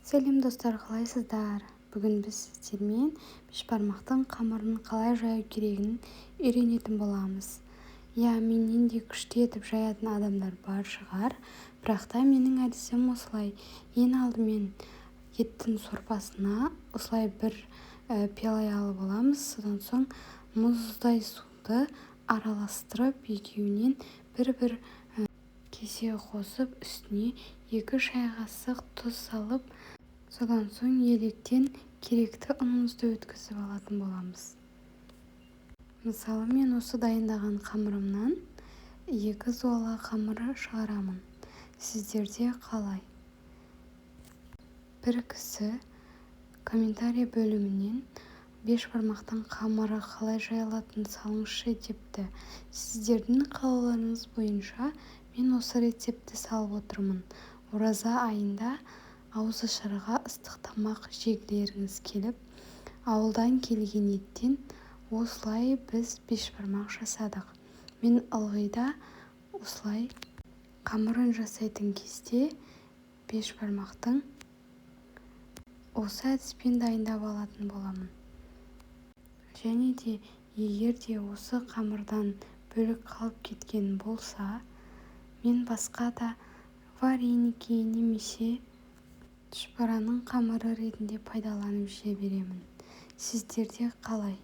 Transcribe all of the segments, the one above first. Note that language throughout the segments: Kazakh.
Сәлем, достар, қалайсыздар? Бүгін біз сіздермен бешбармақтың қамырын қалай жаю керегін үйренетін боламыз. Иә, менен де күшті етіп жаятын адамдар бар шығар, бірақ та менің әдісім осылай. Ең алдымен еттің сорпасына осылай бір пиала алып аламыз. Содан соң мұздай суды араластырып, екеуінен бір-бір кесе қосып, үстіне 2 шай қасық тұз салып, содан соң електен керекті ұнымызды өткізіп алатын боламыз. Мысалы, мен осы дайындаған қамырымнан 2 зуала қамыр шығарамын. Сіздерде қалай? Бір кісі комментарий бөлімінен бешбармақтың қамыры қалай жайылатынын салыңызшы депті. Сіздердің қалауларыңыз бойынша мен осы рецептті салып отырмын. Ораза айында ауызашарға ыстық тамақ жегілеріңіз келіп, ауылдан келген еттен осылай біз бешбармақ жасадық. Мен ылғи да осылай қамырын жасайтын кезде бешбармақтың осы әдіспен дайындап алатын боламын. Және де егер де осы қамырдан бөлік қалып кеткен болса, мен басқа да вареники немесе түшпараның қамыры ретінде пайдаланып жіберемін. Сіздерде қалай?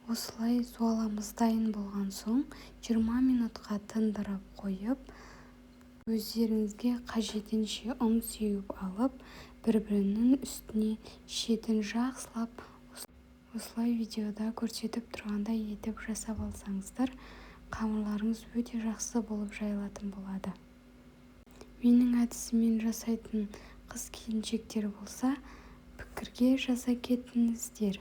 Осылай зуаламыз дайын болған соң 20 минутқа тындырып қойып, өздеріңізге қажетінше ұн сеуіп алып, бір-бірінің үстіне шетін жақсылап осылай видеода көрсетіп тұрғандай етіп жасап алсаңыздар, қамырларыңыз өте жақсы болып жайылатын болады. Менің әдісіммен жасайтын қыз келіншектер болса, пікірге жаза кетіңіздер.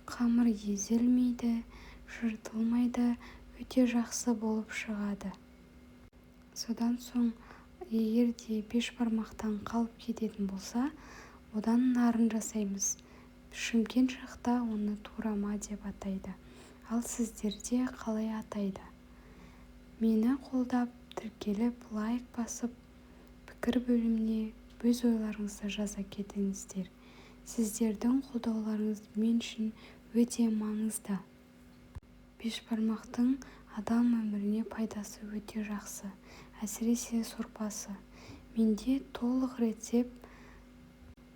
Қамыр езілмейді, жыртылмайды, өте жақсы болып шығады. Содан соң егер де бешбармақтан қалып кететін болса, одан нарын жасаймыз. Шымкент жақта оны турама деп атайды. Ал сіздерде қалай атайды? Мені қолдап, тіркеліп, лайк басып, пікір бөліміне өз ойларыңызды жаза кетіңіздер. Сіздердің қолдауларыңыз мен үшін өте маңызды. Бешбармақтың адам өміріне пайдасы өте жақсы, әсіресе сорпасы. Менде толық рецепт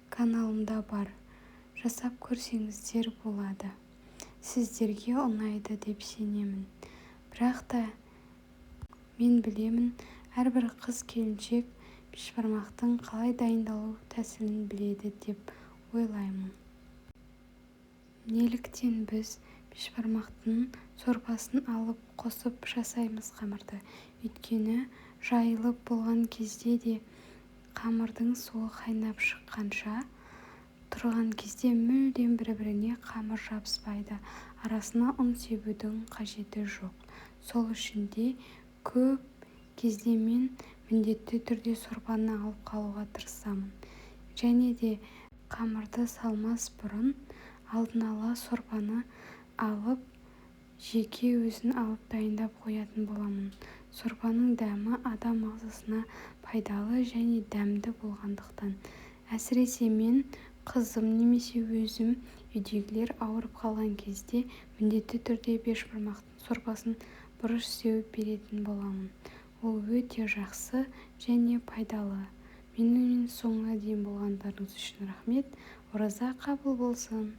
каналымда бар. Жасап көрсеңіздер болады. Сіздерге ұнайды деп сенемін. Бірақ та мен білемін, әрбір қыз келіншек бешбармақтың қалай дайындалу тәсілін біледі деп ойлаймын. Неліктен біз бешбармақтың сорпасын алып қосып жасаймыз қамырды? Өйткені жайылып болған кезде де қамырдың суы қайнап шыққанша тұрған кезде мүлдем бір-біріне қамыр жабыспайды. Арасына ұн себудің қажеті жоқ. Сол үшін де көп кезде мен міндетті түрде сорпаны алып қалуға тырысамын. Және де қамырды салмас бұрын алдын ала сорпаны алып, жеке өзін алып дайындап қоятын боламын. Сорпаның дәмі адам ағзасына пайдалы және дәмді болғандықтан, әсіресе мен қызым немесе өзім үйдегілер ауырып қалған кезде міндетті түрде бешбармақтың сорпасын бұрыш сеуіп беретін боламын. Ол өте жақсы және пайдалы. Менімен соңына дейін болғандарыңыз үшін рахмет. Ораза қабыл болсын.